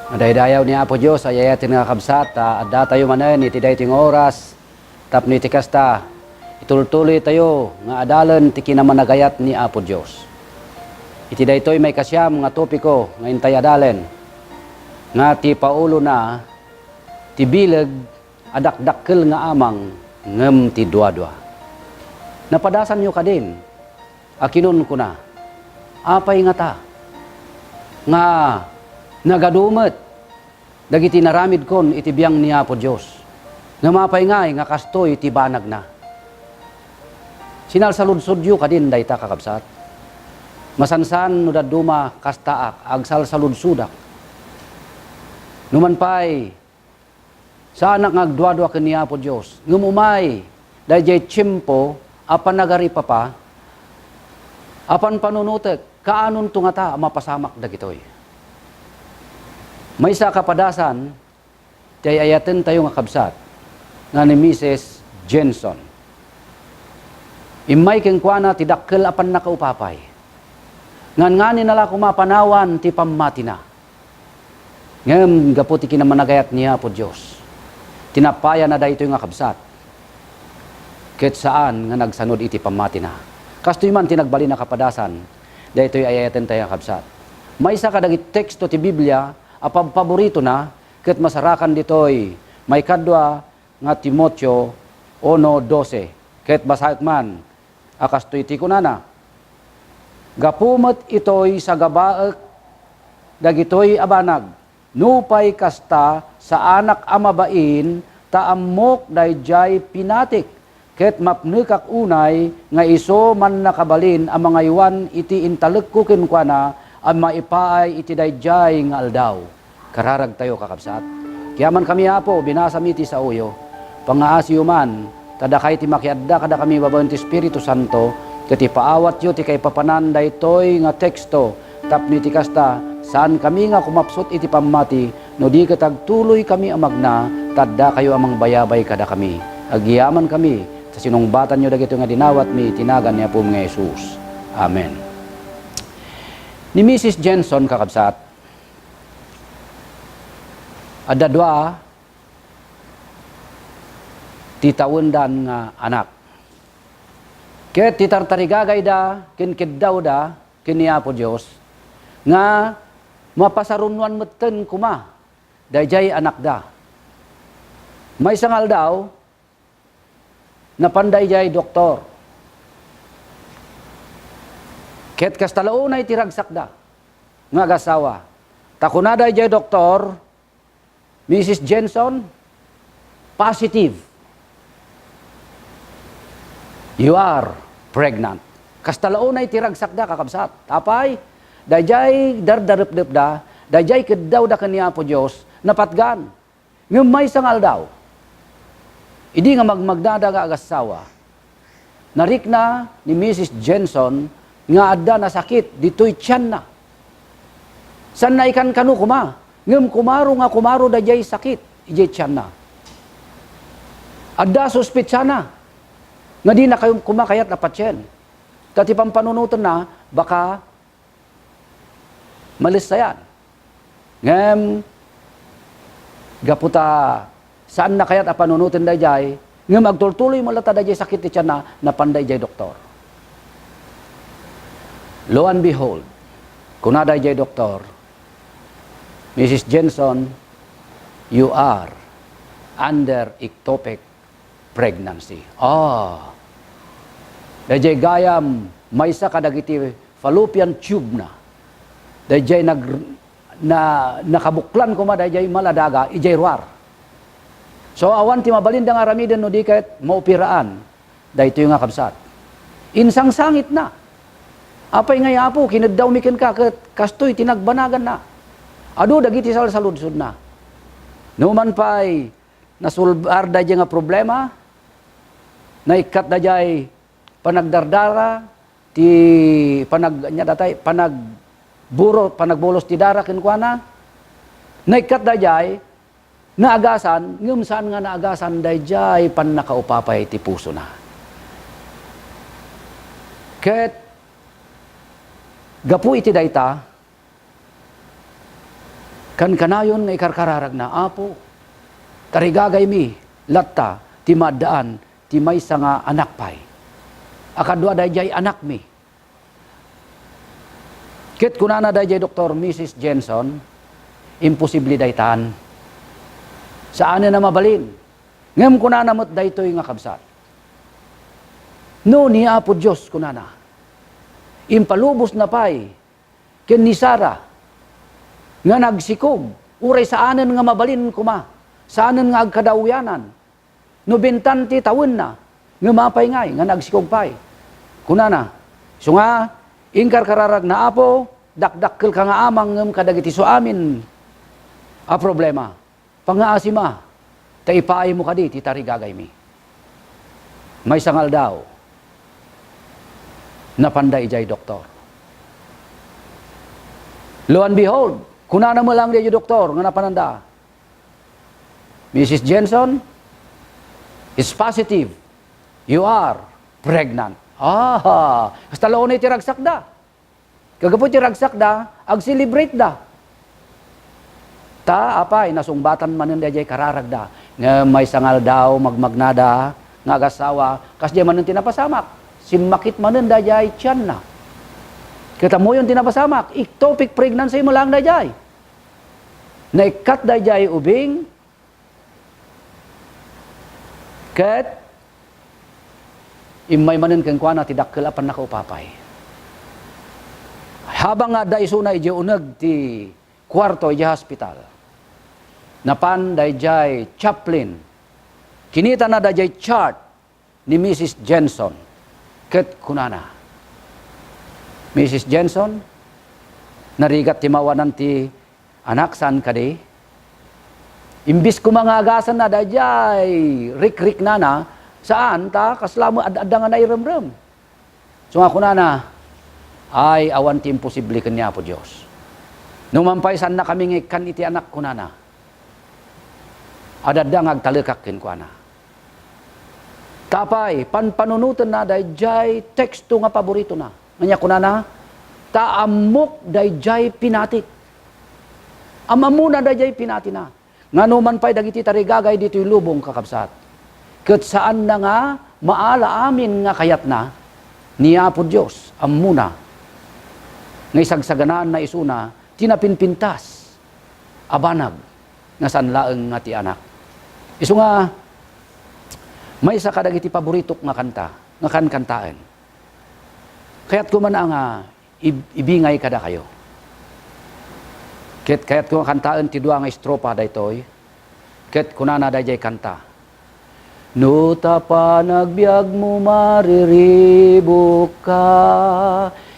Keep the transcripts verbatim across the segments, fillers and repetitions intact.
Madaydayaw ni Apo Dios a ay-ayaten nga kakabsat, ta addatayo manen iti daytoy nga oras tapno iti kasta, itultuloytayo nga adalen ti kinamanagayat ni Apo Dios. Iti daytoy maikasiam nga topiko nga intay adalen, nga ti paulona, ti bileg a dakdakkel nga amang ngem ti duadua. Napadasanyo kadin a kinunkuna, apay ngata nga nagadu met dagiti naramidkon iti biang ni Apo Dios, ngem apay ngay nga kastoy ti banagna? Sinalsaludsodyo kadin dayta, kakabsat. Masansan no dadduma kastaak, agsalsaludsodak. Numan pay, saanak nga agduadua ken ni Apo Dios, ngem umay daydiay tiempo a panagaripapa a panpanunotek, kaanonto ngata a mapasamak dagitoy? Maysa a kapadasan ti ay-ayatentayo nga kabsat nga ni Misis Jenson. Immay kenkuana ti dakkel a pannakaupapay. Ngan-nganina la koma panawan ti pammatina. Ngem gapu ti kinamanagayat ni Apo Dios, tinapayanna daytoy nga kabsat, ket saan nga nagsanud iti pammatina. Kastoy man ti nagbalin a kapadasan daytoy ay-ayatentayo nga kabsat. Maysa kadagiti teksto ti Biblia a pabpaboritona ket masarakan ditoy maikadua nga Timoteo uno doce, ket basaek man a kastoy ti kunana, "Gapu met itoy sagabaek dagitoy a banag. Nupay kasta, saanak a mabain ta ammok daydiay pinatik, ket mapnekak unay nga isu mannakabalin a mangaywan iti intalekko kenkuana a maipaay iti daydiay nga aldaw." Kararagtayo, kakabsat. Kayamankami, Apo, binasami ti saoyo. Pangngaasiyo man, ta dakay ti makiadda kadakami babaen ti Espiritu Santo, ket ipaawatyo ti kaipapanan daytoy nga teksto, tapno iti kasta, saankami nga kumapsut iti pammati, no di ket agtuloykami a magna, ta addakayo a mangbayabay kadakami. Agyamankami, ta sinungbatanyo dagitoy nga dinawatmi iti nagan ni Apom nga Jesus. Amen. Ni Misis Jenson, kakabsat, adda dua ti tawendan nga anak. Ket ti tartarigagayda ken keddawda ken ni Apo Dios nga mapasarunnoan metten koma daydiay anakda. Maysa nga aldaw, napan daydiay doktor. Ket kasta la unay ti ragsakda nga agassawa. Ta kuna daydiay doktor, Misis Jenson, positive. You are pregnant. Kasta la unay ti ragsakda, kakabsat. Apay, daydiay dardarepdepda, daydiay keddawda ken ni Apo Dios, napatgan. Ngem maysa nga aldaw, idi nga magmagnada nga agassawa, narikna ni Misis Jenson nga adda nasakit ditoy tianna. Saan nga ikankano koma, ngem kumaro nga kumaro daydiay sakit idiay tianna. Adda suspetsana nga dina koma kayat a patien. Ta ti pampanunotenna, baka malessayan. Ngem gapu ta saanna kayat a panunoten daydiay, ngem agtultuloy met latta daydiay sakit ti tianna, napanda idiay doktor. Lo and behold, kuna daydiay doktor, "Misis Jenson, you are under ectopic pregnancy." Ah. Daydiay gayam, maysa kadagiti fallopian tube na. Daydiay nag-, na, nakabuklan koma daydiay maladaga, idiay ruar. So, awan ti mabalinda nga aramiden no di ket maoperaan. Daytoy nga kabsat, insangsangitna. Apay ngay, Apo, kineddawmi kenka ket kastoy ti nagbanaganna. Adu dagiti salsaludsodna. Numan pay, nasolbar daydiay nga problema, naikkat daydiay panagdardara, ti panag-, ania datay, panagburo-, panagbulos ti dara kenkuana. Naikkat daydiay, naagasan, ngem saan nga naagasan daydiay pannakaupapay ti pusona. Ket gapu iti dayta, Kankanayon nga ikarkararagna, Apo, tarigagaymi latta ti maaddaan ti maysa nga anak pay a kadua daydiay anakmi. Ket kunana daydiay doktor, "Misis Jenson, imposible daytan. Saanen a mabalin." Ngem kunana met daytoy nga kabsat, "No ni Apo Dios," kunana, "impalubosna pay ken ni Sara nga nagsikog, uray saanen nga mabalin koma, saanen nga agkadawianan, no bintan ti tawenna, ngem apay ngay nga nagsikog pay?" Kunana, "Isu nga, inkarkararagna, Apo, dakdakkelka nga amang ngem kadagiti isu amin a problema. Pangngaasima, ta ipaaymo kadi ti tarigagaymi." Maysa nga aldaw, napanda idiay doktor. Lo and behold, kunana met laeng diay doktor nga napananda, "Misis Jenson, it's positive. You are pregnant." Aha! Kasta la unay ti ragsakda. Kagapu ti ragsakda, ag-celebrate da. Ta, apay, nasungbatan manen daydiay kararagda. Ngem maysa nga aldaw, magmagnada nga agasawa, kasdiay manen ti napasamak. Simmakit manen daydiay tianna. Ket ammoyon ti napasamak, ectopic pregnancy met laeng daydiay. Naikkat daydiay ubing, ket immay manen kenkuana ti dakkel a pannakaupapay. Habang nga adda isuna idiay uneg ti kuarto idiay hospital, napan daydiay chaplain. Kinitana daydiay chart ni Misis Jenson ket kunana, "Misis Jenson, narigat ti mawanan ti anak, saan kadi?" Imbis koma nga agasanna daydiay rikriknana, saan, ta kasla met ad-adda nga nairemrem. So nga kunana, "Ay, awan ti imposible ken ni Apo Dios. No man pay saannakami nga ikkan iti anak," kunana, "ad-adda nga agtalekak kenkuana." Ta apay, panpanunotenna daydiay teksto nga paboritona. Ania kunana, "Ta ammok daydiay pinatik." Am-ammona daydiay pinatina. Nga no man pay dagiti tarigagay ditoy lubong, kakabsat, ket saanna nga maala amin nga kayatna, ni Apo Dios, ammona nga isagsaganaanna isuna ti napinpintas a banag nga saan laeng nga ti anak. Isu nga, maysa kadagiti paboritok nga kanta, nga kankantaen. Kayatko man a nga ib-, ibingay kadakayo. Ket kayatko nga kantaen ti dua nga estropa daytoy. Ket kunana daydiay kanta, "No ta panagbiagmo mariribukka,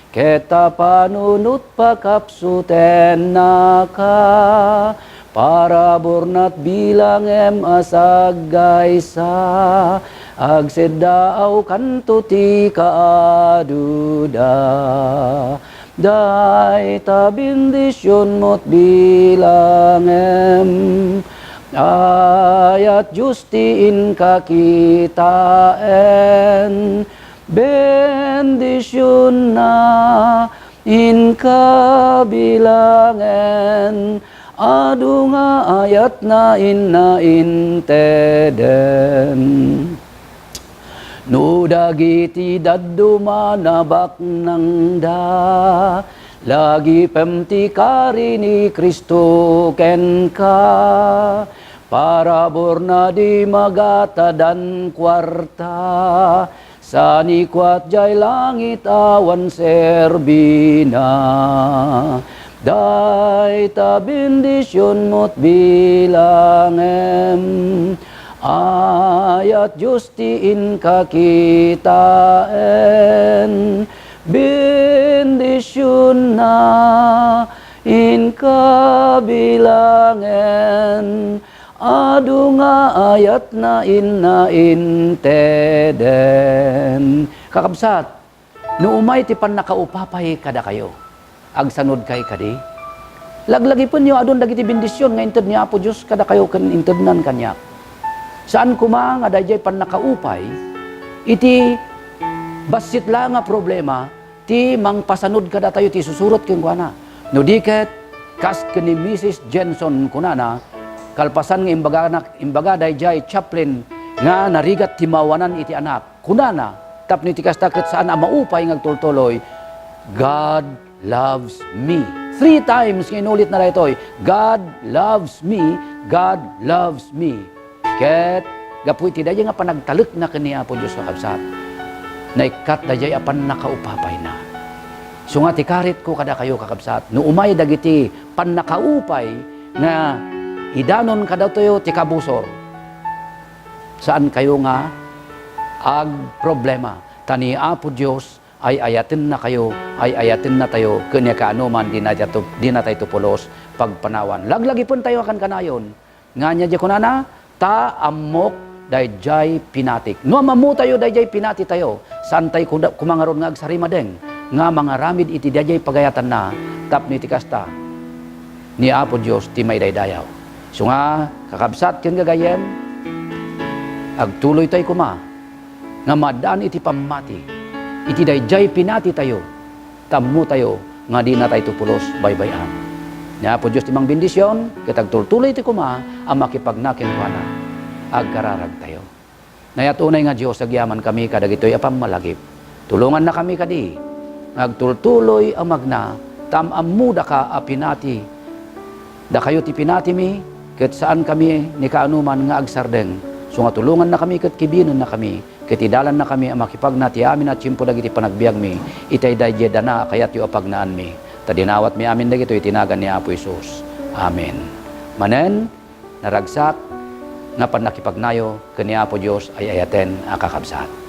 ket ta panunot pakapsutennaka, paraburna ti bilangem a saggaysa, agseddaaw kanto ti kaaduda. Dayta bendisionmo ti bilangem, ayat Dios ti inka kitaen. Bendisionna inka bilangen, adu nga ayatna inna inteden. No dagiti dadduma nabaknangda, lagipem ti kari ni Cristo kenka. Paraburna di magatadan kuarta, sanikuat jay langit awan serbina. Dayta bendisionmo ti bilangem, ayat Dios ti inka kitaen. Bendisionna inka bilangen, adu nga ayatna inna inteden." Kakabsat, no umay ti pannakaupapay kadakayo, agsanudkay kadi? Laglagipenyo, adun dagiti bendision nga inted ni Apo Dios kadakayo ken intednan kaniak. Saan koma nga daydiay pannakaupay iti bassit la nga problema ti mangpasanud kadatayo ti isusurot kenkuana. No di ket, Kas ken ni Missus Jensen, kunana, kalpasan nga imbaganak, imbaga daydiay chaplain nga narigat ti mawanan iti anak, kunana, tapno iti kasta ket saan a maupay nga agtultuloy, "God loves me." Three times nga inulitna daytoy, "God loves me, God loves me." Ket gapu iti daydiay nga panagtalekna ken ni Apo Dios, kakabsat, naikkat daydiay a pannakaupapayna. Isu nga ti karitko kadakayo, kakabsat, no umay dagiti pannakaupay nga idanon kadatayo ti kabusor, saankayo nga agproblema. Ta ni Apo Dios, ay-ayatennakayo, ay-ayatennatayo, ken ni kaanoman dinatayto, dinatayto pulos pagpanawan. Laglagipentayo a kankanayon. Nga ania di kunana? Ta ammok daydiay pinatik. No ammotayo daydiay pinatitayo, saantay kuda-, koma ngarud nga agsarimadeng nga mangaramid iti daydiay pagayatanna tapno iti kasta, ni Apo Dios ti maidaydayaw. Isu nga, kakabsat ken gagayyem, agtuloytay koma nga maaddaan iti pammati iti daydiay pinatitayo, ta ammotayo nga dinatayto pulos baybay-an. Ni Apo Dios ti mangbendision, ket agtultuloytay koma a makipagna kenkuana. Agkararagtayo. Nayat unay nga Dios, agyamankami kadagitoy a pammalagip. Tulongannakami kadi nga agtultuloy a magna, ta am-ammodaka a pinati. Dakayo ti pinatimi, ket saankami ni kaanoman nga agsardeng. Isu nga tulongannakami ket kibienennakami, ket idalannakami a makipagna ti amin a tiempo dagiti panagbiagmi, itay daydiay dana a kayatyo a pagnaanmi. Ta dinawatmi amin dagitoy iti nagan ni Apo Jesus. Amen. Manen, naragsak nga pannakipagnayo ken ni Apo Dios ay-ayaten a kakabsat.